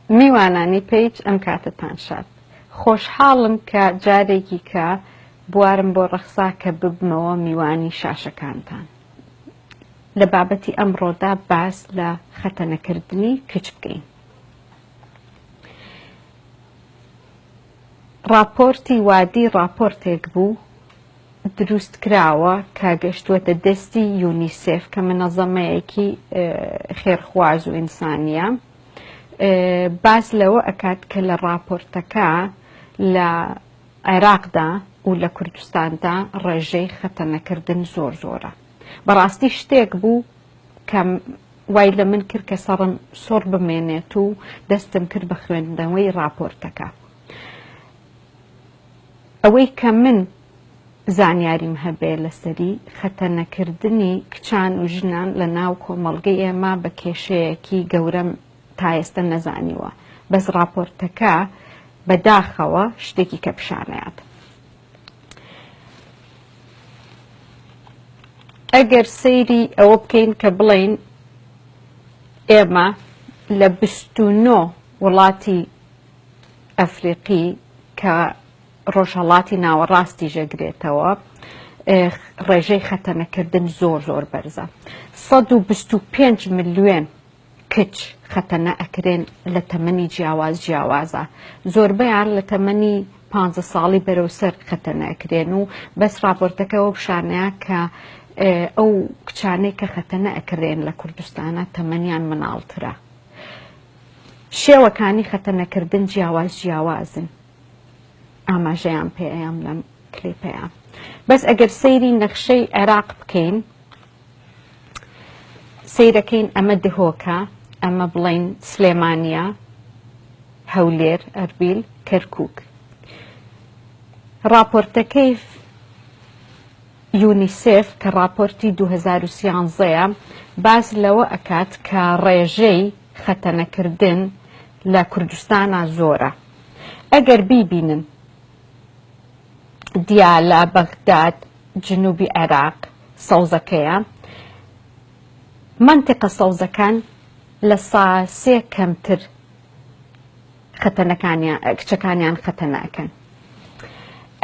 میوانانی پەیج ئەم کاتەتان شاد. خۆشحاڵم کە جارێکی کە بوارم بۆ ڕەخسا کە ببمەوە میوانی شاشەکانتان. لە بابەتی ئەمڕۆدا باس لە خەتەنەکردنی کچ بکەین. ڕاپۆرتی وادی ڕاپۆرتێک بوو دروست کراوە کە گەشتووەتە دەستی یونیسێف کە منەزەمەیەکی خێرخواز و ئینسانیە باس لەوە ئەکات کە لە ڕاپۆرتەکە لە عێراقدا و لە کوردستاندا ڕێژەی خەتەنەکردن زۆر زۆرە بەڕاستی شتێک بوو کە وای لە من کرد کە سەڕم سوڕ بمێنێت و دەستم کرد بە خوێندنەوەی ڕاپۆرتەکە. ئەوەی کە من زانیاریم هەبێ لەسەری خەتەنەکردنی کچان و ژنان لە ناو کۆمەڵگەی ئێمە بە کێشەیەکی گەورەم تا ئێستە نەزانیوە بەس ڕاپۆرتەکە بەداخەوە شتێکی کە پیشانەیات. ئەگەر سەیری ئەوە بکەین کە بڵێین ئێمە لە 29 وڵاتی ئەفریقی کە ڕۆژهەڵاتی ناوەڕاستی ژەگرێتەوە ڕێژەی خەتەنەکردن زۆر زۆر بەرزە 125 ملیۆن کچ خەتەنە ئەکرێن لە تەمەنی جیاواز جیاوازە زۆربەیان لە تەمەنی پانزە ساڵی بەرەو سەر خەتەنە ئەکرێن و بەس ڕاپۆرتەکە ئەوە پیشانەیە کە ئەو کچانەی کە خەتەنە ئەکرێن لە کوردستانە تەمەنیان مناڵترە شێوەکانی خەتەنەکردن جیاواز جیاوازن ئاماژەیان پێ ئەیام لەم کلیپەیە بەس ئەگەر سەیری نەخشەی عێراق بکەین سەیرەکەین ئەمە دهۆکە، ئەمە بڵێین سلێمانیە، هەولێر، ئەربیل، کەرکوک. ڕاپۆرتەکەی یونیسێف کە ڕاپۆرتی 2013ەیە باس لەوە ئەکات کە ڕێژەی خەتەنەکردن لە کوردستانا زۆرە. ئەگەر بیبینن دیالە، بەغداد، جنوبی عێراق سەوزەکەیە، مەنتیقە سەوزەکان لە سا سێ کەمتر خەتەنەکانیان کچەکانیان خەتەنە ئەکەن.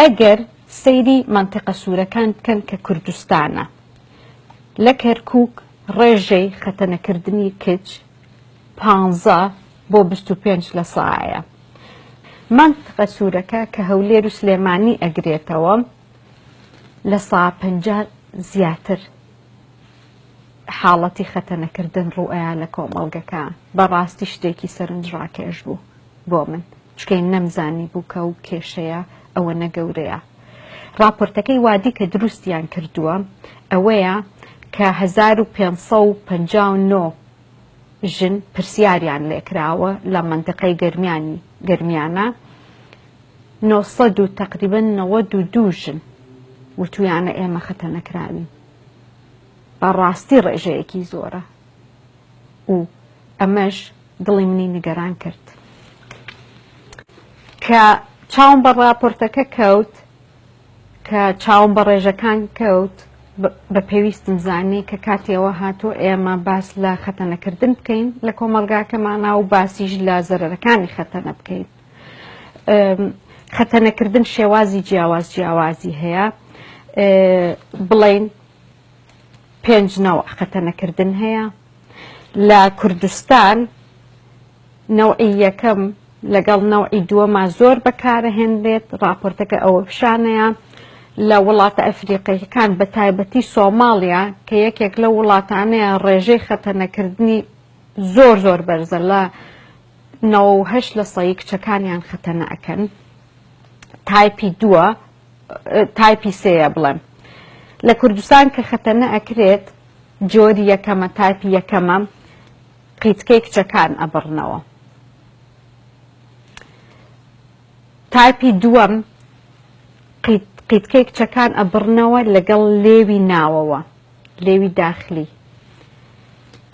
ئەگەر سەیری مەنتیقە سوورەکان بکەن کە کوردستانە لە کەرکووک ڕێژەی خەتەنەکردنی کچ پانزە بۆ 25 لە سایە. مەنتقە سوورەکە کە هەولێر و سلێمانی ئەگرێتەوە 50% زیاتر حاڵەتی خەتەنەکردن ڕووئەیا لە کۆمەڵگەکە بەڕاستی شتێکی سەرنجڕاکێش بوو بۆ من چکەی نەمزانی بوو کە و کێشەیە ئەوە نەگەورەیە راپۆرتەکەی وادی کە دروستیان کردووە ئەوەیە کە 1559 ژن پرسیاریان لێکراوە لە مەنتقەی گەرمیانی گەرمیانە 900 و تقریبا 92 ژن وتویانە ئێمە خەتەنەکراوین بەڕاستی ڕێژەیەکی زۆرە و ئەمەش دڵی منی نیگەران کرد کە چاوم بە ڕاپۆرتەکە کەوت کە چاوم بە ڕێژەکان کەوت بە پێویستم زانی کە کاتیەوە هاتوو ئێمە باس لە خەتەنەکردن بکەین لە کۆمەڵگاکەمانا و باسیش لە زەرەرەکانی خەتەنە بکەین خەتەنەکردن شێوازی جیاواز جیاوازی هەیە بڵین پێنج نەوع خەتەنەکردن هەیە لە کوردستان نەوعی یەکەم لەگەڵ نەوعی دووەما زۆر بەکارەهێنرێت ڕاپۆرتەکە ئەوە پیشانەیە لە وڵاتە ئەفریقیەکان بە تایبەتی سۆماڵیا کە یەکێک لەو وڵاتانەیە ڕێژەی خەتەنەکردنی زۆر زۆر بەرزە لە 98 لە سەی کچەکانیان خەتەنە ئەکەن تایپی دووە تایپی سێیە بڵێم لە کوردستان کە خەتەنە ئەکرێت جۆری یەکەمە تایپی یەکەمە قیتکەی کچەکان ئەبڕنەوە تایپی دووەم قیتکەی کچەکان ئەبڕنەوە لەگەڵ لێوی ناوەوە لێوی داخلی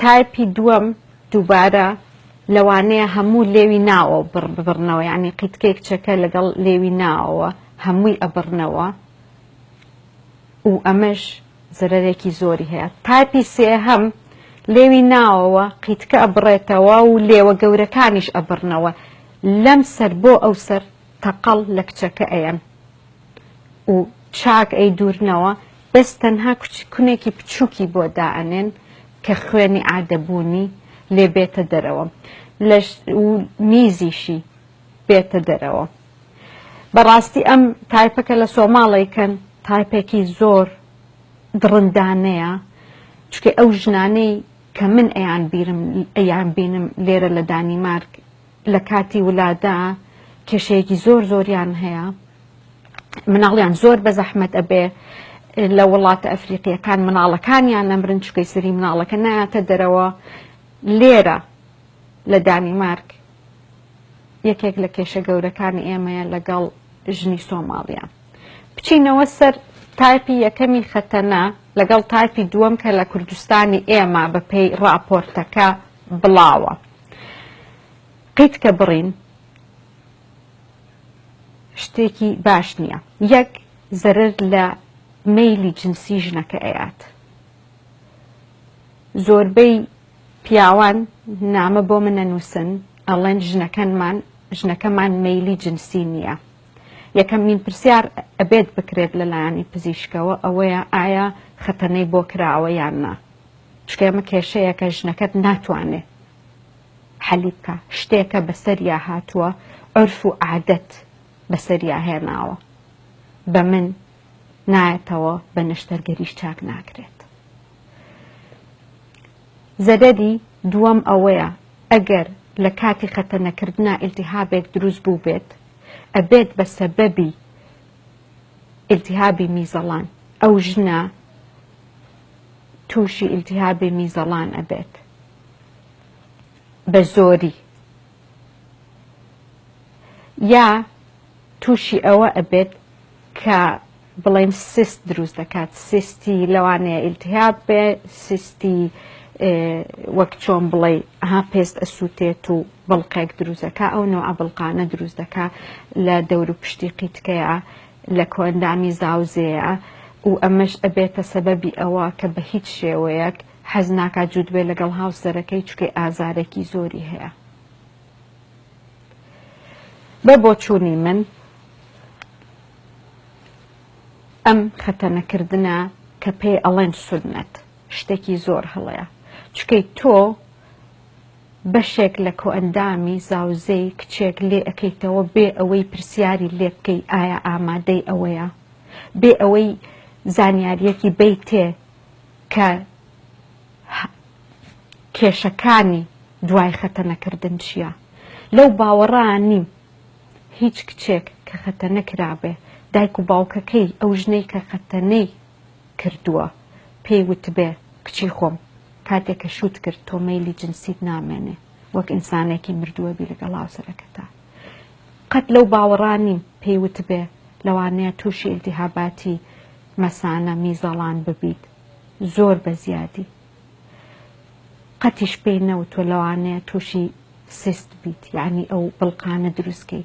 تایپی دووەم دووبارە لەوانەیە هەموو لێوی ناوەوە بڕ ببڕنەوە یانی قیتکەی کچەکە لەگەڵ لێوی ناوەوە هەمووی ئەبڕنەوە و ئەمەش زەرەرێکی زۆری هەیە تایپی سێهەم لێوی ناوەوە قیتکە ئەبڕێتەوە و لێوە گەورەکانیش ئەبڕنەوە، لەم سەر بۆ ئەو سەر تەقەڵ لە کچەکە ئەیەن و چاک ئەیدوورنەوە، بەس تەنها کونێکی بچووکی بۆ دائەنێن کە خوێنی عادەبوونی لێ بێتە دەرەوە و میزیشی بێتە دەرەوە. بەڕاستی ئەم تایپە کە لە سۆماڵ ئەیکەن تایپێکی زۆر دڕندانەیە، چونکە ئەو ژنانەی کە من ئەیان بیرم ئەیان بینم لێرە لە دانیمارک لە کاتی ولادا کێشەیەکی زۆر زۆریان هەیە، مناڵیان زۆر بە زەحمەت ئەبێ لە وڵاتە ئەفریقیەکان مناڵەکانیان نەمرن چونکە سری مناڵەکە نایاتە دەرەوە. لێرە لە دانیمارک یەکێک لە کێشە گەورەکانی ئێمەیە لەگەڵ ژنی سۆماڵیا. بچینەوە سەر تایپی یەکەمی خەتەنە لەگەڵ تایپی دووەم کە لە کوردستانی ئێمە بەپێی ڕاپۆرتەکە بڵاوە. قیتکە بڕین شتێکی باش نییە. یەک زەرەر لە مەیلی جنسی ژنەکە ئەیات. زۆربەی پیاوان نامە بۆ من ئەنووسن ئەڵێن ژنەکەنمان ژنەکەمان مەیلی جنسی نییە. یەکەمین پرسیار ئەبێت بکرێت لە لایەنی پزیشکەوە ئەوەیە ئایا خەتەنەی بۆ کراوە یان نا؟ چونکە ئەمە کێشەیەکە ژنەکەت ناتوانێ حەلی بکا، شتێکە بەسەریا هاتووە عورف و عادەت بەسەریا هێناوە بە من نایەتەوە بە نەشتەرگەریش چاک ناکرێت. زەرەری دووەم ئەوەیە ئەگەر لە کاتی خەتەنەکردنا ئیلتیهابێک دروست بووبێت ئەبێت بە سەبەبی ئیلتیهابی میزەڵان ئەو ژنە تووشی ئیلتیهابی میزەڵان ئەبێت بە زۆری یا تووشی ئەوە ئەبێت کە بڵێین سیست دروست دەکات، سیستی لەوانەیە ئیلتیهاب بێ، سیستی وەک چۆن بڵێی ها پێست ئەسووتێت و بڵقێک دروست دەکا، ئەو نەوعە بڵقانە دروست دەکا لە دەور و پشتی قیتکەیە، لە کۆئەندامی زاوزێیە و ئەمەش ئەبێتە سەبەبی ئەوە کە بە هیچ شێوەیەک حەز ناکات جووت بێ لەگەڵ هاوسەرەکەی چونکە ئازارێکی زۆری هەیە. بە بۆچوونی من ئەم خەتەنەکردنە کە پێی ئەڵێن سوننەت شتێکی زۆر هەڵەیە چکەی تۆ بەشێک لە کۆئەندامی زاوزێی کچێک لێ ئەکەیتەوە بێ ئەوەی پرسیاری لێ بکەی ئایا ئامادەی ئەوەیە بێ ئەوەی زانیاریەکی بەیتێ کە کێشەکانی دوای خەتەنەکردن چییە؟ لەو باوەڕا نیم هیچ کچێک کە خەتەنە کرابێ دایک و باوکەکەی ئەو ژنەی کە خەتەنەی کردووە پێی وتبێ کچی خۆم کاتێک کە شووت کرد تۆ مەیلی جنسیت نامێنێ وەک ئینسانێکی مردووە بی لەگەڵ هاوسەرەکەتا. قەت لەو باوەڕا نیم پێی وتبێ لەوانەیە تووشی ئیلتیهاباتی مەسانە، میزەڵان، ببیت زۆر بە زیادی. قەتیش پێی نەوتوە لەوانەیە تووشی سیست بیت یانی ئەو بڵقانە دروست کەی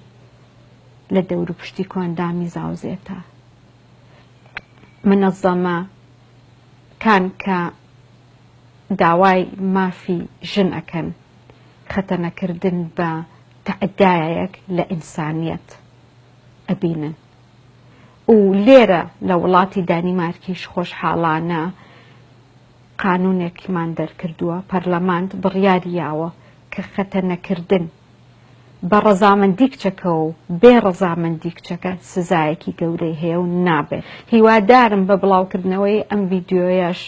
لە دەور و پشتی کۆئەندامی زاوزێتە. منەزەمە کان کە داوای مافی ژن ئەکەن خەتەنەکردن بە تەعدایەک لە ئینسانیەت ئەبینن و لێرە لە وڵاتی دانیمارکیش خۆشحاڵانە قانونێکمان دەرکردووە، پەرلەمانت بڕیاری یاوە کە خەتەنەکردن بە ڕەزامەندی کچەکە و بێ ڕەزامەندی کچەکە سزایەکی گەورەی هەیە و نابێت. هیوادارم بە بڵاوکردنەوەی ئەم ڤیدیۆیەش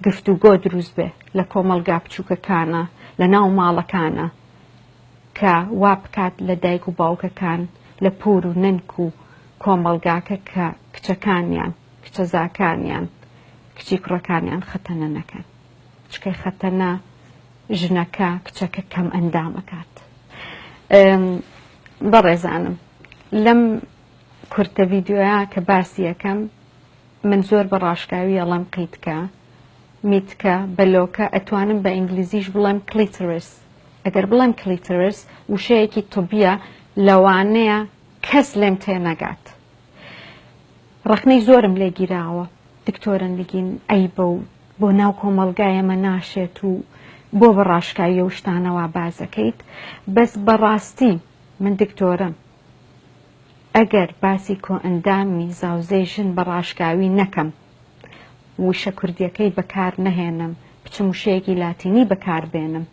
گفتوگۆ دروست بێ لە کۆمەڵگا بچووکەکانا، لە ناو ماڵەکانا کە وا بکات لە دایک و باوکەکان، لە پوور و نەنک و کۆمەڵگاکە کە کچەکانیان، کچەزاکانیان، کچی کوڕەکانیان خەتەنە نەکەن چکە خەتەنە ژنەکە کچەکە کەم ئەندام ئەکات. بەڕێزانم لەم کورتە ڤیدیۆیە کە باسی ئەکەم من زۆر بە ڕاشکاوی ئەڵێم قیتکە میتکە بەلۆکە ئەتوانم بە ئینگلیزیش بڵێم کلیترس ئەگەر بڵێم کلیترس وشەیەکی طبیە لەوانەیە کەس لێم تێنەگات ڕەخنەی زۆرم لێ گیراوە دکتۆرە نگین عەیبە و بۆ ناو کۆمەڵگای ئێمە ناشێت و. بۆ بە ڕاشکاوی ئەو شتانە وا باس ئەکەیت؟ بەس بەڕاستی من دکتۆرم ئەگەر باسی کۆئەندامی زاوزێی ژن بە ڕاشکاوی نەکەم وشە کوردیەکەی بەکار نەهێنم بچم وشەیەکی لاتینی بەکار بێنم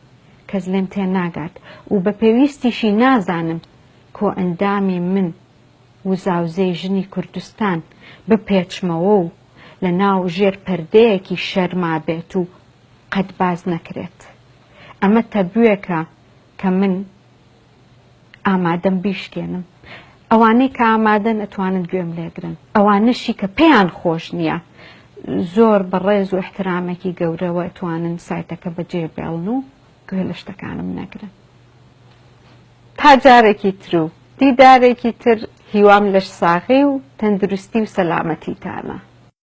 کەس لێم تێ ناگات و بە پێویستیشی نازانم کۆئەندامی من و زاوزێی ژنی کوردستان بپێچمەوە و لە ناو ژێر پەردەیەکی شەرما بێت و قەت باس نەکرێت. ئەمە تەبوێکە کە من ئامادەم بیشکێنم. ئەوانەی کە ئامادەن ئەتوانن گوێم لێگرن. ئەوانەشی کە پێیان خۆش نییە زۆر بە ڕێز و ئیحترامێکی گەورەوە ئەتوانن سایتەکە بەجێ بێڵن و گوێ لە شتەکانم نەگرن. تا جارێکی تر و دیدارێکی تر هیوام لەشساغی و تەندروستی و سەلامەتیتانە.